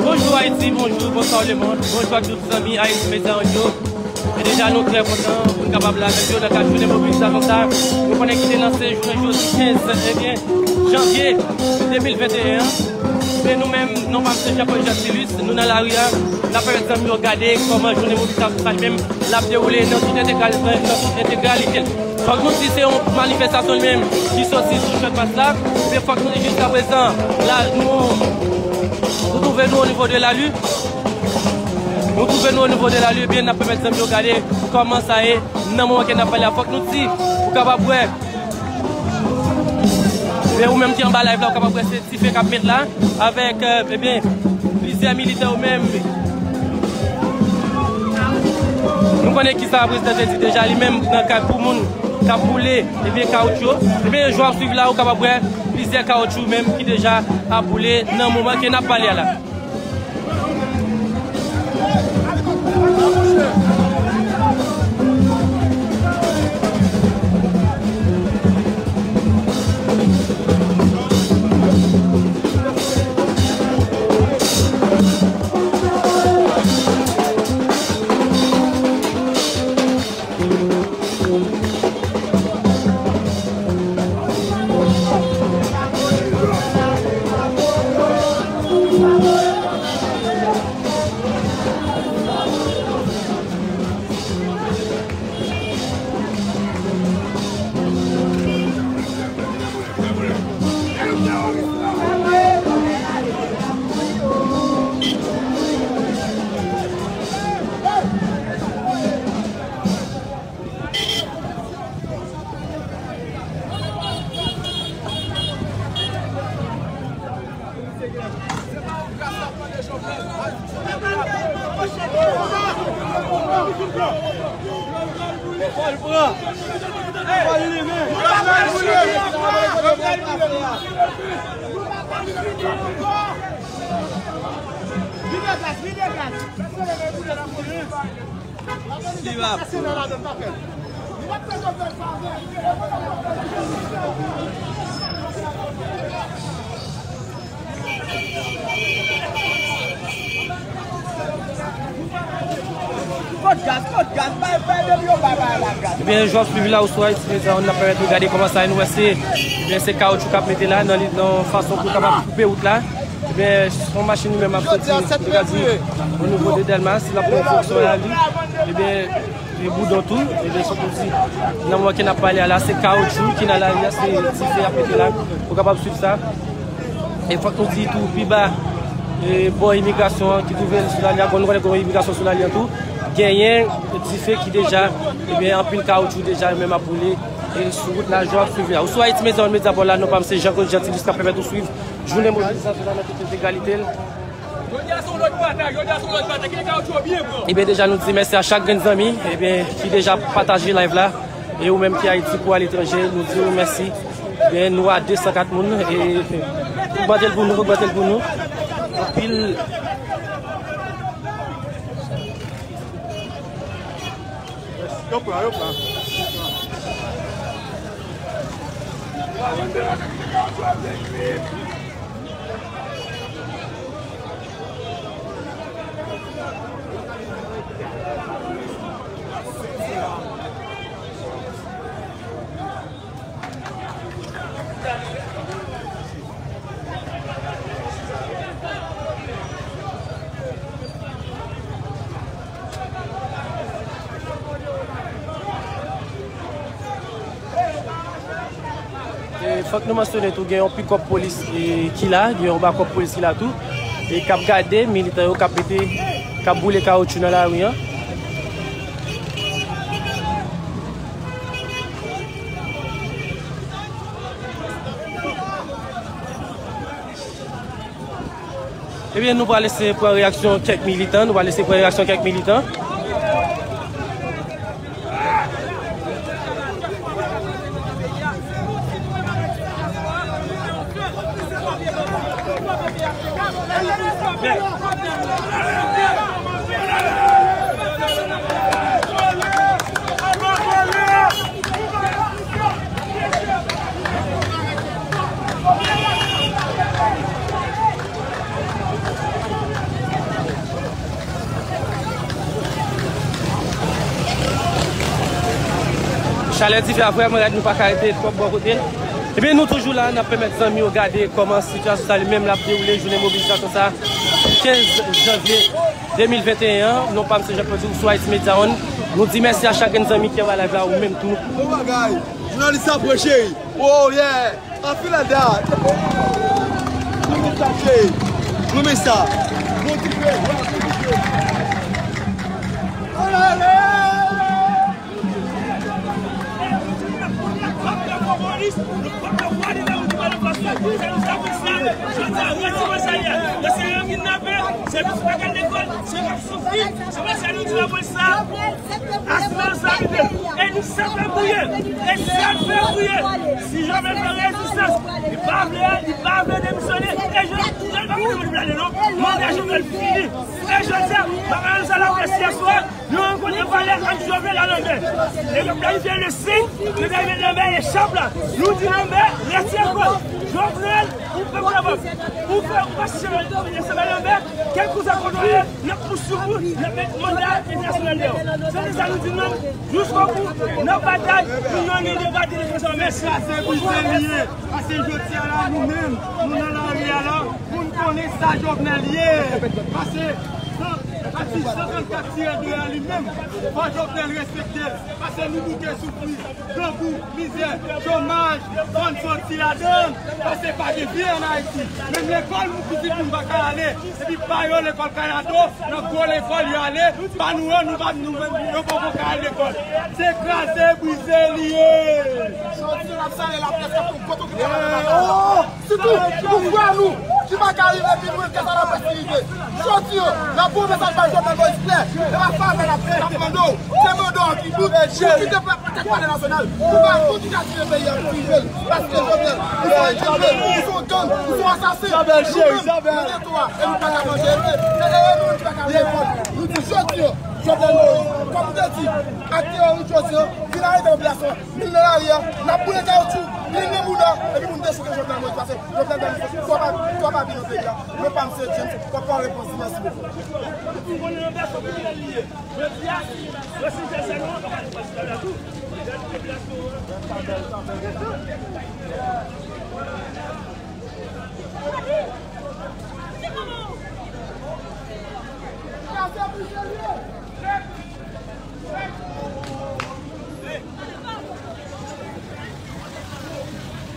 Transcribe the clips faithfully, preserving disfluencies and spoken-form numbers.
Bonjou Ayiti, bonjou, bonswa lemonn, bonjou ak tout zanmi Ayiti Medya Audio. E deja nou trè kontan pou n kapab la avèk yo nan kad jounen mobilizasyon sa. Nou konnen ki te lanse jounen jodi kenz, ebyen, janvye de mil venteyen an. Men nou menm, non pa m se Jean Paul Jean Tilus, nou nan lari a, n ap pèmèt zanmi yo gade kòman jounen mobilizasyon sa li menm l ap dewoule nan tout entegal-, nan tout entegralite l. Fòk nou di se yon manifestasyon li menm ki soti sou Chanmas la, men fòk nou di jiskaprezan la nou, nou twouve nou o nivo de lari. Nou twouve nou o nivo de lari, ebyen n ap pèmèt zanmi yo gade kòman sa ye nan moman ke n ap pale a. Fòk nou di, ou kapab wè, men ou menm ki anba live la, ou kapab wè se dife k ap met la, avèk, euh, ebyen, plizyè militan yo menm. Nou konnen kisa prezidan te di deja, li menm nan kad pou moun k ap boule, ebyen, kawotchou. Ebyen, jan w ap swiv la, ou kapab wè plizyè kawotchou menm ki deja ap boule nan moman ke n ap pale a la. Kot gaz, kot gaz, bay, bay, depi yo bay, bay la gaz. Ebyen, jan w ap swiv la, oswa Ayiti Medya, n ap pèmèt nou gade kòman sa ye, nou wè se, ebyen, se kawotchou k ap mete la, nan li, nan fason pou kapab koupe wout la. Ebyen, se yon machin li menm ap soti, li ka di, o nivo de Dèlma, si l ap pran fonksyon lari, ebyen, e boudon tou, ebyen, se kòmsi, nan moman ke n ap pale a la, se kawotchou ki nan lari a, se dife y ap mete la, ou kapab swiv sa. E fòk nou di tou, pi ba, e, bò imigrasyon an ki twouve l sou lari a, bon, nou konnen gen yon imigrasyon sou lari an tou, genyen dife ki deja, ebyen, anpil kawotchou deja, yo menm ap boule, e, sou wout la, jan w ap swiv la. Ou sou Ayiti Medya, Medya Paul la, non pa m se Jean Claude Jean Tilus k ap pèmèt ou swiv jounen mobilizasyon la nan tout entegralite l. Jodi a se yon lòt batay, jodi a se yon lòt batay. Kite kawotchou byen pran. Ebyen, deja nou di mèsi a chak grenn zanmi, ebyen, ki deja pataje live la. E ou menm ki Ayiti kou aletranje, nou di w mèsi. Ebyen, nou a de san kat moun, e Ogmante l pou nou, ogmante l pou nou. Anpil. Yo pran, yo pran. E, fòk nou mansyone tou, gen yon pikòp polis, e, ki la, gen yon bakòp polis ki la tou, e k ap gade militan yo k ap mete, k ap boule kawotchou nan lari an. Ebyen, nou pral eseye pran reyaksyon kèk militan. Nou pral eseye pran reyaksyon kèk militan. Chalè dife a, frè, mwen rèd, nou pa ka rete twòp bò kote l. Ebyen, nou toujou la, n ap pèmèt zanmi yo gade kòman sitiyasyon sa li menm l ap dewoule jounen mobilizasyon sa, kenz janvye de mil venteyen an. Non pa m se Jean Claude Diouf sou Haiti Media One. Nou di mèsi a chak grenn zanmi ki anba live la, ou menm tou. Bon bagay. Jounalis sa pran cheri. Oh yeah. Anpil lada. Nou renmen sa cheri. Nou renmen sa. Bon ti frè. Ann ale. E nou sa fè bouye. E sa fè bouye. Si Jovenel fè rezistans, li pa vle, li pa vle demisyone. E Jovenel pa vle demisyone non. Manda Jovenel fini. E jodi a, bagay sa la fè yè swa. Nou rankontre palè ak Jovenel a Lanbè. Nèg yo planifye le senk, nèg yo met Lanbè echap la. Nou di Lanbè, retire kò w. Jovenel, ou pèp la, ou fè, ou pa chèche Lanbè, kèlkeswa kote w ye, n ap pouse sou ou, n ap met manda entènasyonal dèyè w. Se sa nou di nou, jiskobou, nan batay, pou nou, nou debate de fè sa. Mèsi. Kraze, brize li ye. Pase jodi a la, nou menm, nou nan lari a la, pou n konnen sa Jovenel ye. Pase, Atik san trannkat tire de a li menm, fò Jovenel respekte l, pase nou bouke soufri, grangou, mizè, chomaj, fò n soti ladan l, pase pa gen vi ann Ayiti. Menm lekòl, moun pitit moun pa ka ale, epi pa yo lekòl Kanado, nan gwo lekòl yo ale, pa nou an, nou pa, nou, yo poko ka al lekòl. Se kraze, brize li ye. Jodi a, n ap salye laprès k ap fè yon gwo travay nan batay la. Sitou, pou frè nou ki pa ka rive pi lwen ke sa laprès li rive. Jodi a, n ap voye mesaj bay Jovenel Moïse klè. E pa favè n ap, n ap mande w. Se mande w ki bout, pou kite pa-, tèt palè nasyonal. Pou pa, pou kite atire peyi a, pou rive l. Paske Jovenel, ou se yon enjènyè, ou se yon gang, ou se yon asasen. Nou menm, nou gen twa, e nou pa ka manje. E, e, e nou menm ki pa ka rive lekòl. Nou di jodi a, Jovenel Moïse, kòm m te di, ak teyori jodi a, vin arete popilasyon an. Vin nan lari a, n ap boule kawotchou, vin nan bouda, epi pou n dechouke Jovenel Moïse, pase Jovenel Moïse fè twa pa, twa pa byen nan peyi a. Non pa m se James, w ap pran repons li, mèsi bokou.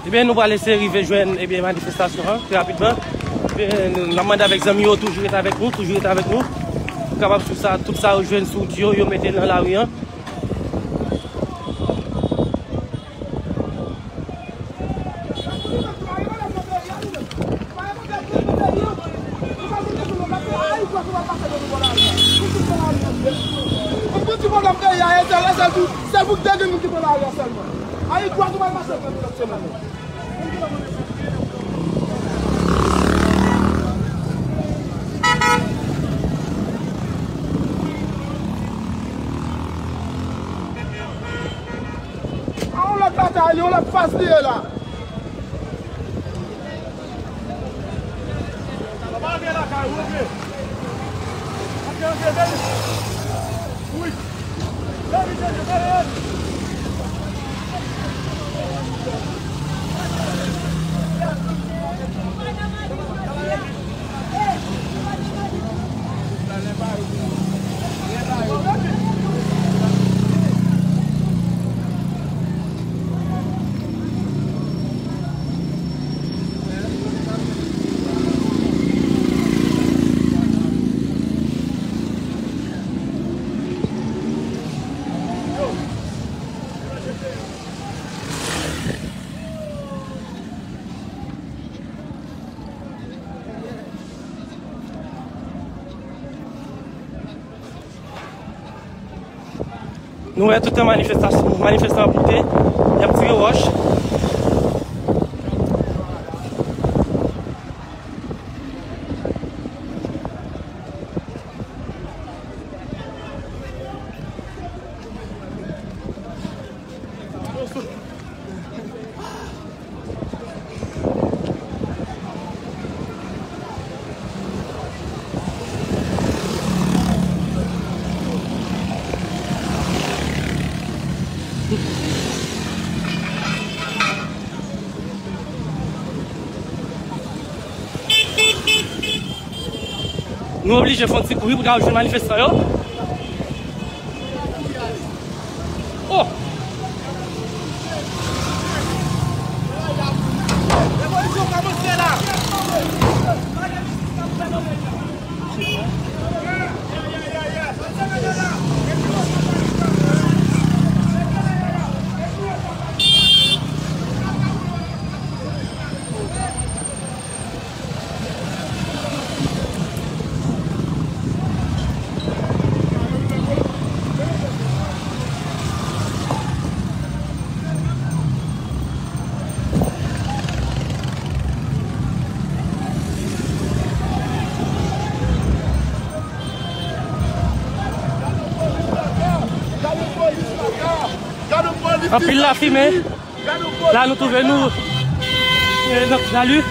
Ebyen, nou pral eseye rive jwenn, ebyen, manifestasyon an, trè rapidman. Ebyen, nou, n ap mande avèk zanmi yo, toujou rete avèk nou, toujou rete avèk nou. Pou kapab sou sa, tout sa yo jwenn sou wout yo, yo mete nan lari an. Sèl pou de moun ki pran lari a sèlman. Ayiti a tou pral mache nan lòt semèn. Lòt fas li ye la. Nou wè tout tan manifestasyon, manifestan ap moute, y ap tire wòch. Nou oblije fè yon ti kouri pou n al jwenn manifestan yo. Oh! Revolisyon kòmanse la! Anpil lafimen. La nou twouve nou, eh, nan Lali.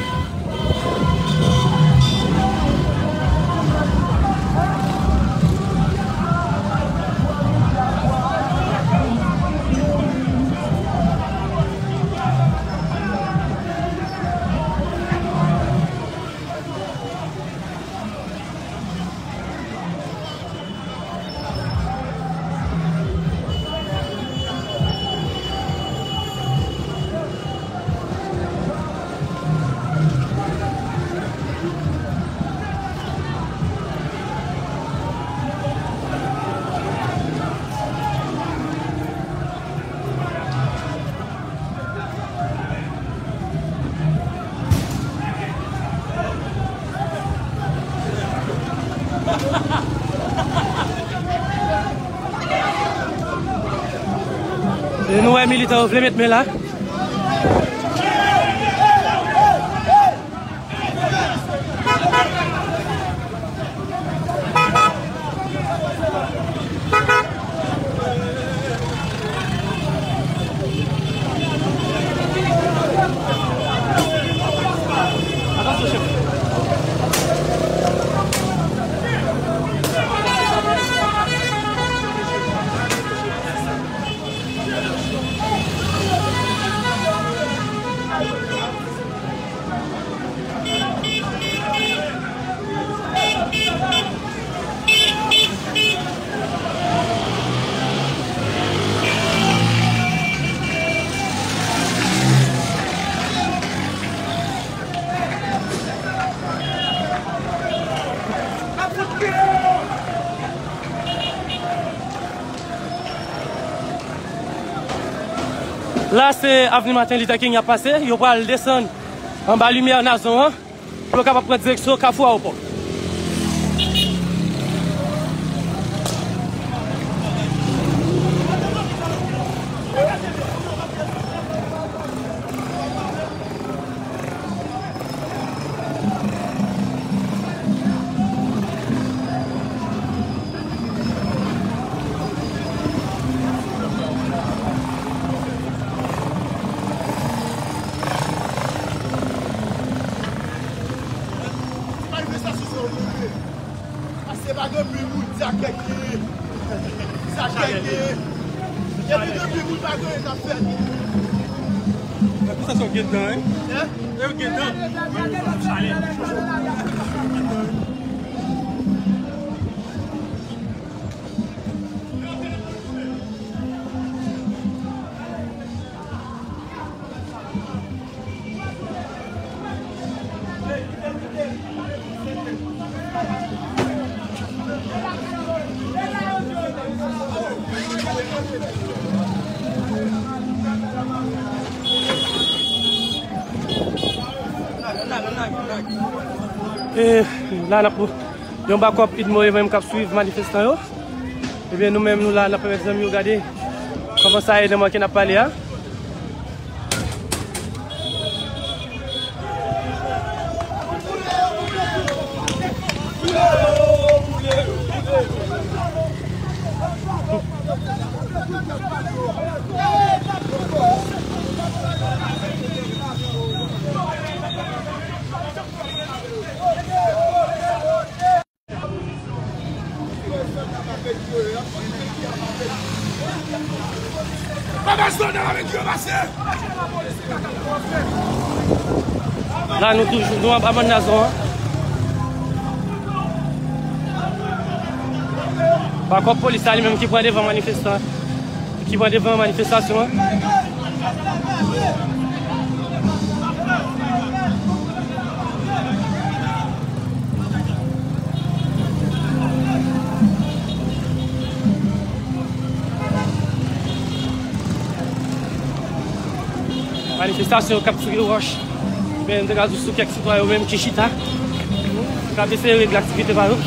E nou wè militan yo vle met men la. La, se Avni Martin Luther King y ap pase. Yo pral desann anba limyè Nazon an pou yo kapab pran direksyon Kafou Ayewopò. Paske pa gen moun, sa kèk ye. Sa kèk ye. Depi gen moun pa gen, n ap fè. Manifestasyon gentan, wi. Hein? Yo gentan. E la n ap yon bakòp Idmo e menm k ap swiv manifestan yo. Ebyen, nou menm, nou la, n ap pèmèt zanmi yo gade kòman sa ye nan moman ke n ap pale a. La, nou toujou, nou anba bann nazon an. Bakòp polis la, li menm ki pran devan manifestan, ki pran devan manifestasyon an. Manifestasyon k ap tire wòch. Men, nou te ka di sou kèk sitwayen yo menm ki chita, k ap eseye regle aktivite pa yo.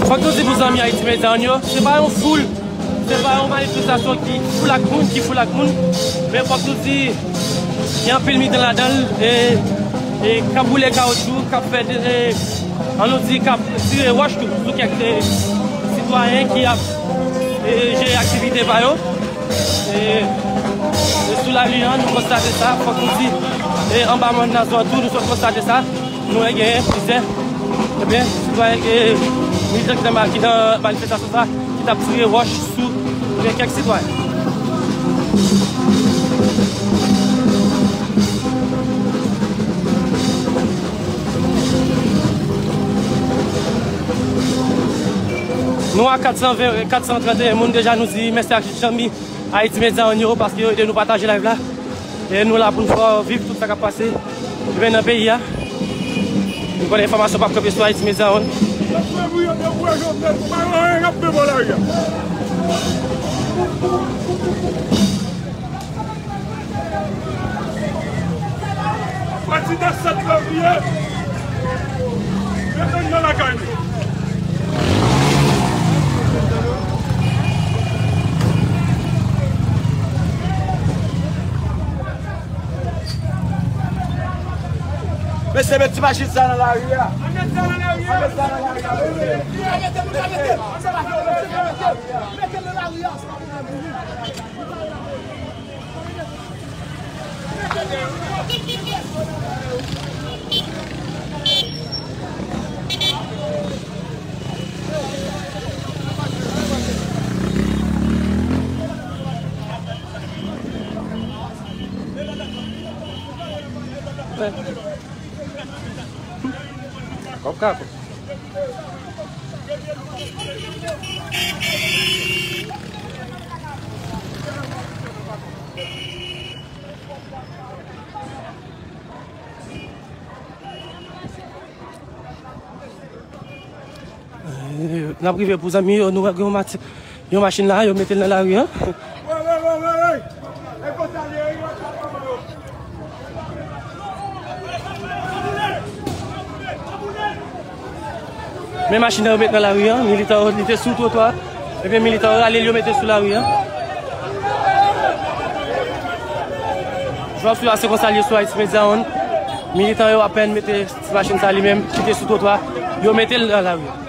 Fòk nou di pou zanmi Ayiti Medya yo, se pa yon foul, se pa yon manifestasyon ki foul ak moun, ki foul ak moun, men fòk nou di, gen anpil mitan ladan l, e, e k ap boule kawotchou, k ap fè, e, ann nou di, k ap tire wòch tou sou kèk, e, sitwayen ki ap, e, jere aktivite pa yo. E, e sou lari a, nou konstate sa, fòk nou di, e anba bann nazon an tou, nou sot konstate sa, nou wè genyen plizyè, ebyen, sitwayen, e, militan ki nan ma-, ki nan manifestasyon sa, ki t ap tire wòch sou, ebyen, kèk sitwayen. Nou a kat san ven, kat san trannteyen moun deja, nou di mèsi ak zanmi Ayiti Medya yo, paske yo ede nou pataje live la. E nou la pou n fè w viv tout sa k ap pase, ebyen, nan peyi a. Nou konnen enfòmasyon p ap kanpe sou Ayiti Medya yo. Pati de sèt fevriye, mete n nan lakay nou. Mesye, met ti machin sa nan lari a. Met sa nan lari a, mesye. Kòb kako. N ap rive pou zanmi yo, nou wè gen yon mati-, yon machin la, yo mete l nan lari an. Men machin nan yo met nan lari an, militan yo, li te sou twotwa. Ebyen, militan yo rale l, yo mete sou lari an. Jan w ap swiv la, se konsa l ye sou Haiti Media One. Militan yo apèn mete ti machin sa li menm, ki te sou twotwa, yo mete l nan lari an.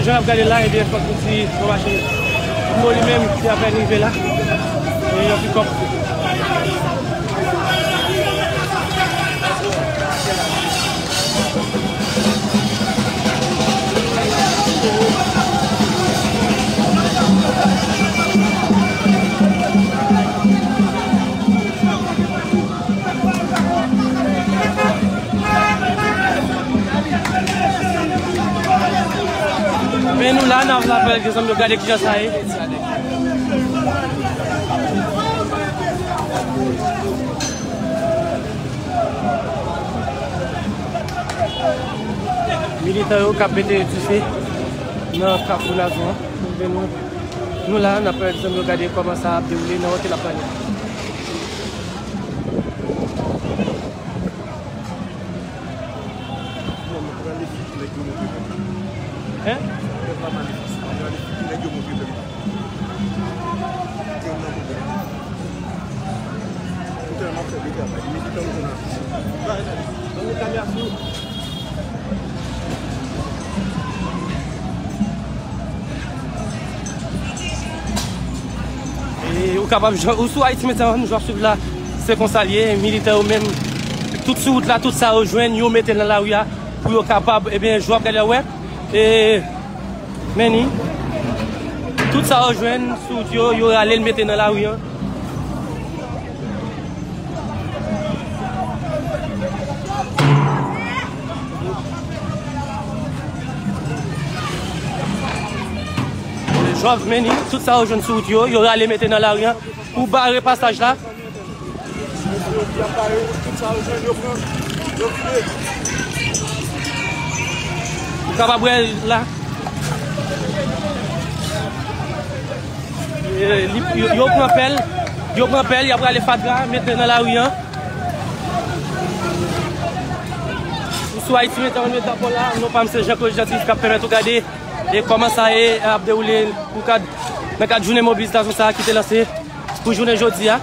Jan n ap gade la, ebyen, fòk nou di yon machin Mò li menm, li apèn rive la. E yon pikòp. Men nou la, n ap lapèl ke zanmi yo gade kijan sa ye. Militan yo k ap mete dife nan Kafou Nazon an. Men nou, nou la, n ap lapèl ke zanmi yo gade kòman sa ap dewoule nan wote l ap pale. Bon, nou pral eskize nèg yo monte pèp la. Hein? Pèp la manifeste. Nou pral eskize nèg yo monte pèp la. Ke nan pwoblèm. Nou tèlman fè de travay. Militan nou konn ap. Ban nou kamera sou. Kapab, jan ou sou Ayiti Medya One, jan w ap swiv la, se konsa l ye, militè yo menm, tout sou wout la, tout sa yo jwenn, yo mete nan lari a, pou yo kapab, ebyen, jan w ap gade a wè, e, men ni, tout sa yo jwenn sou wout yo, yo rale l mete nan lari a. Jòv, men ni, tout sa yo jwenn sou wout yo, yo rale mete nan lari a pou bare pasaj la. Ou kapab wè l la. E, li, yo, yo pran pèl, yo pran pèl, y ap rale fatra, mete nan lari a. Ou sou Ayiti Medya One Media Port la, non pa m se Jean Claude Jeanty k ap pèmèt ou gade e kòman sa ye ap dewoule pou kad, nan kad jounen mobilizasyon sa a ki te lanse pou jounen jodi a.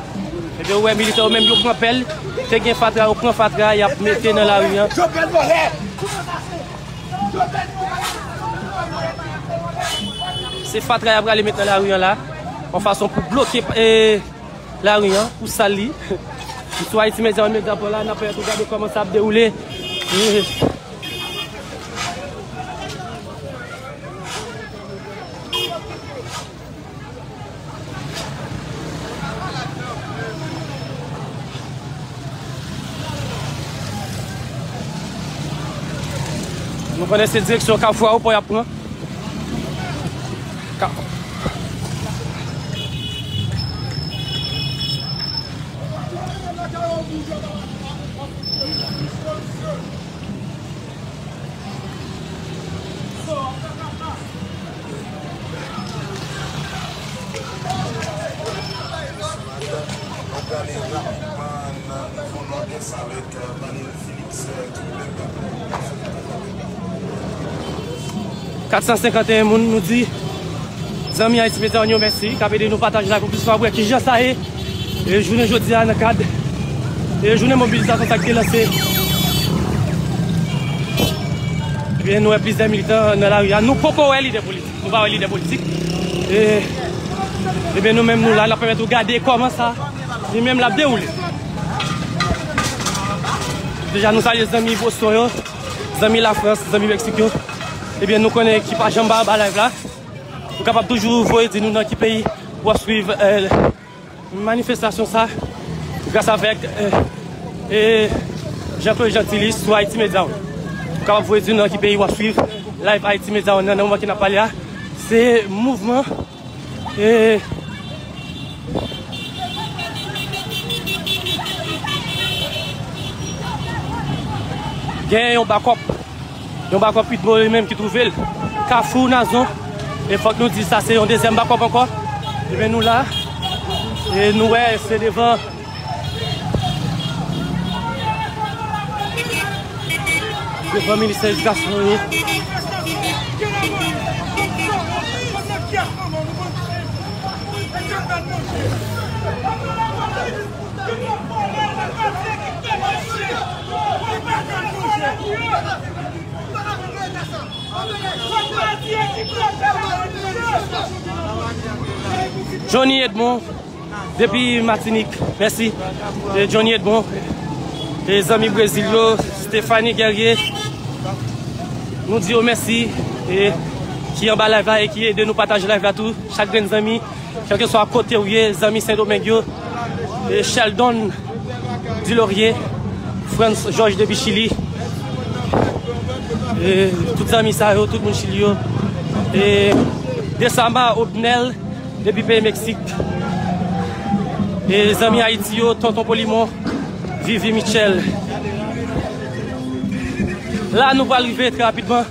Ebyen, ou wè militè yo menm yo pran pèl, te gen fatra, yo pran fatra, y ap mete nan lari a. Se fatra y ap rale met nan lari a la, yon fason pou bloke, e, lari a, pou sal li. Sou Ayiti Medya One Media Port la, n ap pèmèt ou gade kòman sa ap dewoule. E, Nou konnen se direksyon Kafou Ayewopò y ap pran. Ka- Kat san senkanteyen moun, nou di zanmi Ayiti Medya One yo mèsi, k ap ede nou pataje la pou plis fwa pou wè kijan sa ye. E jounen jodi a, nan kad, e jounen mobilizasyon sa ki te lanse, ebyen, nou wè plizyè militan nan lari a. Nou poko wè lidè politik. Nou pa wè lidè politik. E, ebyen, nou menm, nou la, n ap pèmèt ou gade kòman sa, li menm, l ap dewoule. Deja, nou salye zanmi Boston yo, zanmi Lafrans, zanmi Meksik yo. Ebyen, nou konnen ki pa janm ba, ba live la. Ou kapab toujou voye di nou nan ki peyi w ap swiv, eh, manifestasyon sa, gras avèk, eh, eh, Jean Claude Jeanty sou Ayiti Medya One. Ou kapab voye di nou nan ki peyi w ap swiv live Ayiti Medya One nan, nan moman ke n ap pale a. Se mouvman, eh, gen yon bakòp. Yon bakòp Udmo li menm ki twouve l Kafou Nazon. E fòk nou di sa se yon dezyèm bakòp ankò. Ebyen nou la. E nou wè se devan, devan ministè edikasyon yo. Johnny Edmond, depi Matinik, mèsi. E Johnny Edmond, e zanmi Brezil yo, Stéphanie Guerrier, nou di yo mèsi, e ki anba live la e ki ede nou pataje live la tou, chak grenn zanmi. Kèlkeswa kote w ye, zanmi Sendomeng yo, e Sheldon Dulaurier, Frantz Georges depi Chili, e tout zanmi sa yo, tout moun Chili yo, e Desama Obnel depi peyi Meksik, e zanmi Ayiti yo, Tonton Polimon, Vivi Michel. La, nou pral rive trè rapidman.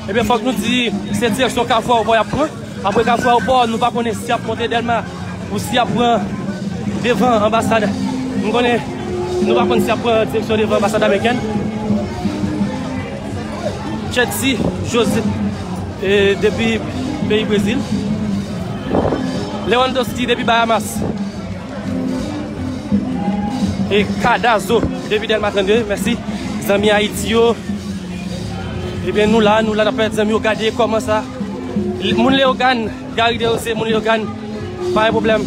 Ebyen, fòk nou di, se direksyon Kafou Ayewopò y ap pran. Apre Kafou Ayewopò, nou pa konnen si y ap monte Dèlma ou si y ap pran devan anbasad. M konnen, nou pa konn si y ap pran direksyon devan anbasad amerikèn. Chetzy José, e, depi peyi Brezil. Lewandowski depi Bahamas. E Kadazo depi Dèlma trannde, mèsi. Zanmi Ayiti yo, ebyen, nou la, nou la, n ap pèmèt zanmi yo gade kòman sa. Moun Leyogàn, Gary Derose, moun Leyogàn, pa gen pwoblèm.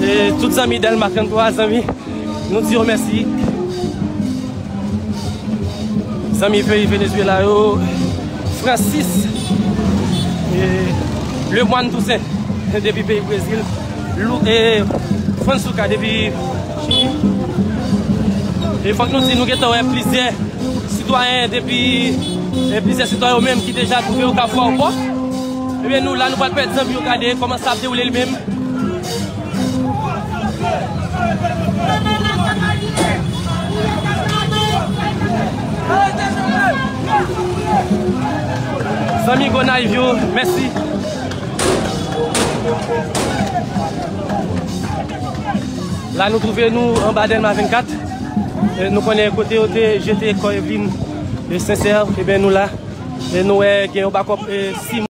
E tout zanmi Dèlma trannntwa, zanmi, nou di yo mèsi. Zanmi peyi Venezuela yo, Francis, e Lemoine Toussaint depi peyi Brezil, Lou, e Fransuka depi Chili. E fòk nou di nou gentan wè plizyè sitwayen depi, e plizyè sitwayen yo menm ki deja twouve yo Kafou Aewopò. Ebyen nou la, nou pral pèdi zanmi yo, gade kòman sa ap dewoule li menm. Zanmi Gonayiv yo, mèsi. La nou twouve nou anba Dèlma vennkat. E nou konnen kote yo te jete kò Evelyne, e Sincère, ebyen nou la. E nou wè gen yon bakòp, e sis